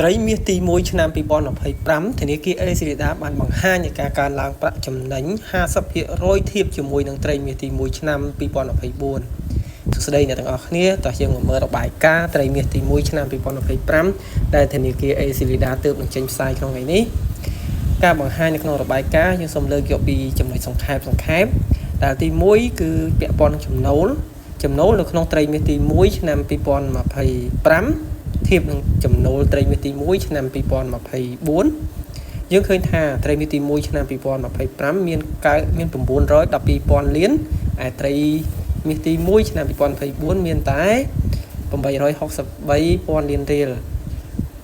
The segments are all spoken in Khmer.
ត្រីមាសទី1ឆ្នាំ2025ធនាគារ ACLEDA បានបង្ហាញនៃការកើនឡើងប្រាក់ចំណេញ50%ធៀបជាមួយនឹងត្រីមាសទី1ឆ្នាំ2024សួស្តីអ្នកទាំងអស់គ្នាតោះយើងមកមើលរបាយការណ៍ត្រីមាសទី1ឆ្នាំ2025ដែលធនាគារ ACLEDA ទើបនឹងចេញផ្សាយក្នុងថ្ងៃនេះការបង្ហាញនៅក្នុងរបាយការណ៍យើងសូមលើកយកពីចំណុចសង្ខេបសង្ខេបដែលទី1គឺពាក់ព័ន្ធនឹងចំណូលចំណូលនៅក្នុងត្រីមាសទី1ឆ្នាំ2025ធៀបនឹងចំណូលត្រីមាសទី1ឆ្នាំ2024យើងឃើញថាត្រីមាសទី1ឆ្នាំ2025មានកើមាន912,000លានឯត្រីមាសទី1ឆ្នាំ2024មានតែ863,000លានរៀល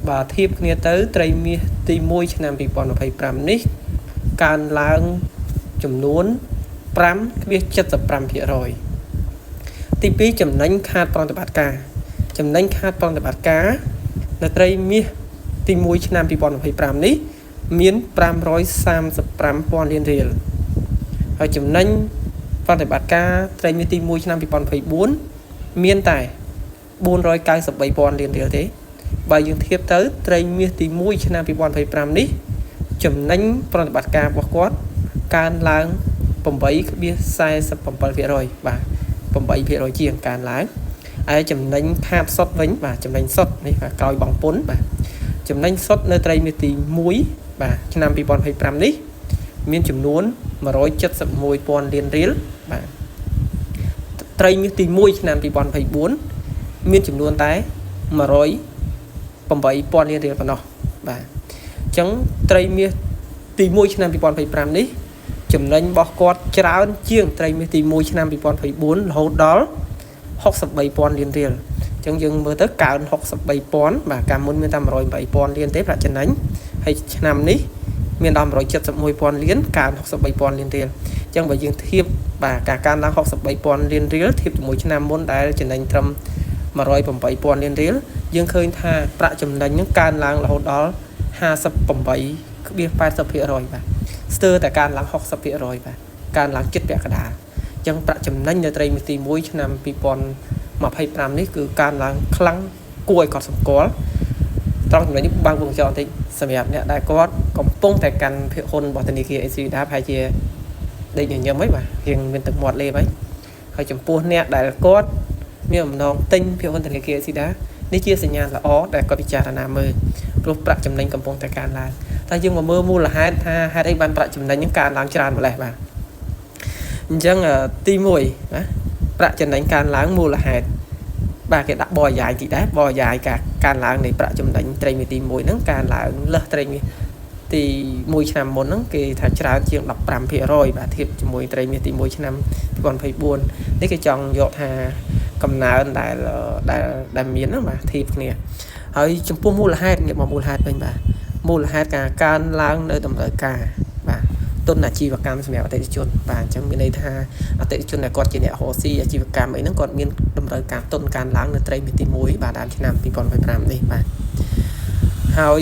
បាទធៀបគ្នាទៅត្រីមាសទី1ឆ្នាំ2025នេះកើនឡើងចំនួន5.75%ទី2ចំណេញខាតប្រតិបត្តិការចំណេញខាតប្រតិបត្តិការនៅត្រីមាសទី1ឆ្នាំ2025នេះមាន535,000លានរៀលហើយចំណេញប្រតិបត្តិការត្រីមាសទី1ឆ្នាំ2024មានតែ493,000លានរៀលទេបើយើងធៀបទៅត្រីមាសទី1ឆ្នាំ2025នេះចំណេញប្រតិបត្តិការរបស់គាត់កើនឡើង8.47%បាទ8%ជាងកើនឡើងឯចំណេញខាតសុទ្ធវិញបាទចំណេញសុទ្ធនេះបាទក្រោយបង់ពន្ធបាទចំណេញសុទ្ធនៅត្រីមាសទី1បាទឆ្នាំ2025នេះមានចំនួន171,000លានរៀលបាទត្រីមាសទី1ឆ្នាំ2024មានចំនួនតែ108,000លានរៀលប៉ុណ្ណោះបាទអញ្ចឹងត្រីមាសទី1ឆ្នាំ2025នេះចំណេញរបស់គាត់ច្រើនជាងត្រីមាសទី1ឆ្នាំ2024រហូតដល់63,000លានរៀលអញ្ចឹងយើងមើលទៅកើន63,000បាទកាលមុនមានតែ108,000លានទេប្រាក់ចំណេញហើយឆ្នាំនេះមានដល់171,000លានកើន63,000លានរៀលអញ្ចឹងបើយើងធៀបបាទការកើនឡើង63,000លានរៀលធៀបជាមួយឆ្នាំមុនដែលចំណេញត្រឹម108,000លានរៀលយើងឃើញថាប្រាក់ចំណេញនឹងកើនឡើងរហូតដល់58.80%បាទស្ទើរតែកើនឡើង60%បាទកើនឡើងជិតពាក់កណ្ដាលអញ្ចឹងប្រាក់ចំណេញនៅត្រីមាសទី1ឆ្នាំ2025នេះគឺកើនឡើងខ្លាំងគួរឲ្យកត់សម្គាល់ត្រង់ចំណុចនេះបើកវងចោលបន្តិចសម្រាប់អ្នកដែលគាត់កំពុងតែកាន់ភាគហ៊ុនរបស់ធនាគារ ACLEDA ប្រហែលជាដេកញញឹមហីបាទរៀងមានទឹកមាត់លេបហើយហើយចំពោះអ្នកដែលគាត់មានបំណងទិញភាគហ៊ុនធនាគារ ACLEDA នេះជាសញ្ញាណល្អដែលគាត់ពិចារណាមើលព្រោះប្រាក់ចំណេញកំពុងតែកើនឡើងតែយើងមកមើលមូលហេតុថាហេតុអីបានប្រាក់ចំណេញនឹងកើនឡើងច្រើនម្ល៉េះបាទអញ្ចឹងទី1ណាប្រាក់ចំណេញកើនឡើងមូលហេតុបាទគេដាក់បរិយាយតិចដែរបរិយាយការកើនឡើងនៃប្រាក់ចំណេញត្រីមាសទី1ហ្នឹងកើនឡើងលើសត្រីមាសទី1ឆ្នាំមុនហ្នឹងគេថាច្រើនជាង15%បាទធៀបជាមួយត្រីមាសទី1ឆ្នាំ2024នេះគេចង់យកថាកំណើនដែលដែលដែលមានហ្នឹងបាទធៀបគ្នាហើយចំពោះមូលហេតុងាកមកមូលហេតុវិញបាទមូលហេតុការកើនឡើងនៅតម្រូវការបាទទុនអាជីវកម្មសម្រាប់អតិថិជនបាទអញ្ចឹងមានន័យថាអតិថិជនដែលគាត់ជាអ្នករកស៊ីអាជីវកម្មអីហ្នឹងគាត់មានតម្រូវការទុនកើនឡើងនៅត្រីមាសទី1បាទដើមឆ្នាំ2025នេះបាទហើយ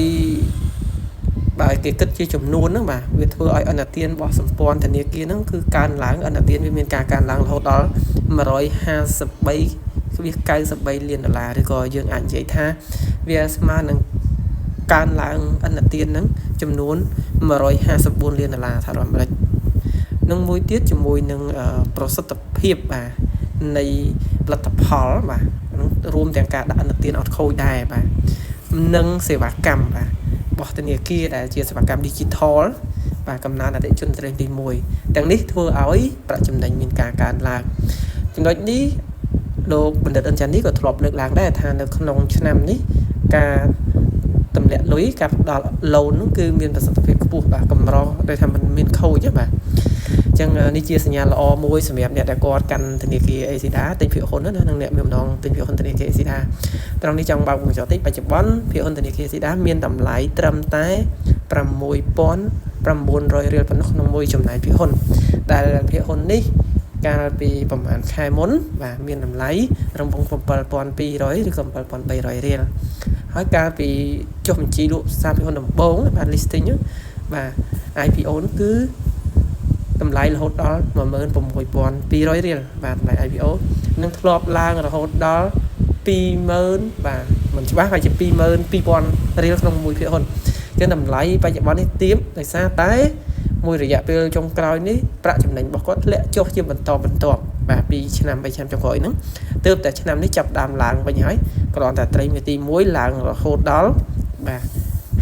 បើគេគិតជាចំនួនហ្នឹងបាទវាធ្វើឲ្យអន្តទានរបស់សម្ព័ន្ធធនាគារហ្នឹងគឺកើនឡើងអន្តទានវាមានការកើនឡើងរហូតដល់153.93លានដុល្លារឬក៏យើងអាចនិយាយថាវាស្មើនឹងកើនឡើងអន្តទានហ្នឹងចំនួន154លានដុល្លារសហរដ្ឋអាមេរិកនិងមួយទៀតជាមួយនឹងប្រសិទ្ធភាពបាទនៃផលិតផលបាទនឹងរួមទាំងការដាក់អន្តទានអត់ខូចដែរបាទនិងសេវាកម្មបាទរបស់ធនាគារដែលជាសេវាកម្ម Digital បាទកំណើនអតិថិជនត្រីទី1ទាំងនេះធ្វើឲ្យប្រាក់ចំណេញមានការកើនឡើងចំណុចនេះលោកបណ្ឌិតអិនចានីក៏ធ្លាប់លើកឡើងដែរថានៅក្នុងឆ្នាំនេះការទម្លាក់លុយការផ្ដល់ loan នោះគឺមានប្រសិទ្ធភាពខ្ពស់បាទកម្រដោយថាมันមានខូចទេបាទអញ្ចឹងនេះជាសញ្ញាល្អមួយសម្រាប់អ្នកដែលគាត់កាន់ធនាគារ ACLEDA ទិញភាគហ៊ុនណានិងអ្នកមានបំណងទិញភាគហ៊ុនធនាគារ ACLEDA ត្រង់នេះចង់បើកវងចោលតិចបច្ចុប្បន្នភាគហ៊ុនធនាគារ ACLEDA មានតម្លៃត្រឹមតែ6900រៀលប៉ុណ្ណោះក្នុងមួយចំណែកភាគហ៊ុនដែលភាគហ៊ុននេះកាលពីប្រហែលខែមុនបាទមានតម្លៃរំពង7200ឬក៏7300រៀលហើយកាលពីចុះបញ្ជីលក់ផ្សារភាគហ៊ុនដំបូងបាទ listing បាទ IPO នោះគឺតម្លៃរហូតដល់16200រៀលបាទតម្លៃ IPO នឹងធ្លាប់ឡើងរហូតដល់20000បាទ មិនច្បាស់ហើយជា22,000រៀលក្នុងមួយភាគហ៊ុនអញ្ចឹងតម្លៃបច្ចុប្បន្ននេះទាបដោយសារតែមួយរយៈពេលចុងក្រោយនេះប្រាក់ចំណេញរបស់គាត់ធ្លាក់ចុះជាបន្តបន្ទាប់បាទ2ឆ្នាំ3ឆ្នាំចុងក្រោយហ្នឹងទើបតែឆ្នាំនេះចាប់ដើមឡើងវិញហើយគ្រាន់តែត្រីមាសទី1ឡើងរហូតដល់បាទ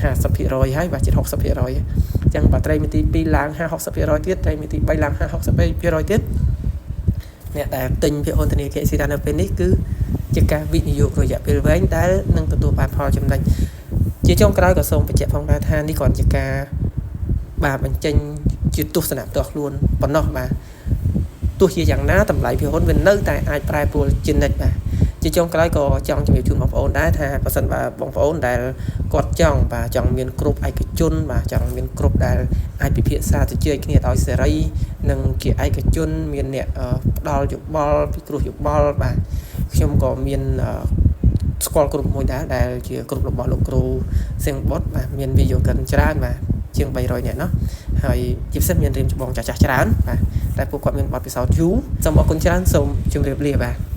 50%ហើយបាទជិត60%អញ្ចឹងបើត្រីមាសទី2ឡើង50 60%ទៀតត្រីមាសទី3ឡើង50 60%ទៀតអ្នកដែលទិញភាគហ៊ុនធនាគារអេស៊ីតានៅពេលនេះគឺជាការវិនិយោគរយៈពេលវែងដែលនឹងទទួលបានផលចំណេញជាចុងក្រោយក៏សូមបញ្ជាក់ផងដែរថានេះគ្រាន់ជាការបាទបញ្ចេញជាទស្សនៈផ្ទាល់ខ្លួនប៉ុណ្ណោះបាទទោះជាយ៉ាងណាតម្លៃភាគហ៊ុនវានៅតែអាចប្រែប្រួលជានិច្ចបាទជាចុងក្រោយក៏ចង់ជំរាបជូនបងប្អូនដែរថាបើសិនបើបងប្អូនដែលគាត់ចង់បាទចង់មានគ្រប់ឯកជនបាទចង់មានគ្រប់ដែលអាចពិភាក្សាជជែកគ្នាដោយសេរីនិងជាឯកជនមានអ្នកផ្ដល់យោបល់ពិគ្រោះយោបល់បាទខ្ញុំក៏មានស្គាល់ក្រុមមួយដែរដែលជាក្រុមរបស់លោកគ្រូសៀងបុតបាទមានវិយោកិនច្រើនបាទជាង300នាក់ណោះហើយជាពិសេសមានរៀមច្បងចាស់ៗច្រើនបាទតែពួកគាត់មានបទពិសោធន៍យូរសូមអរគុណច្រើនសូមជម្រាបលាបាទ។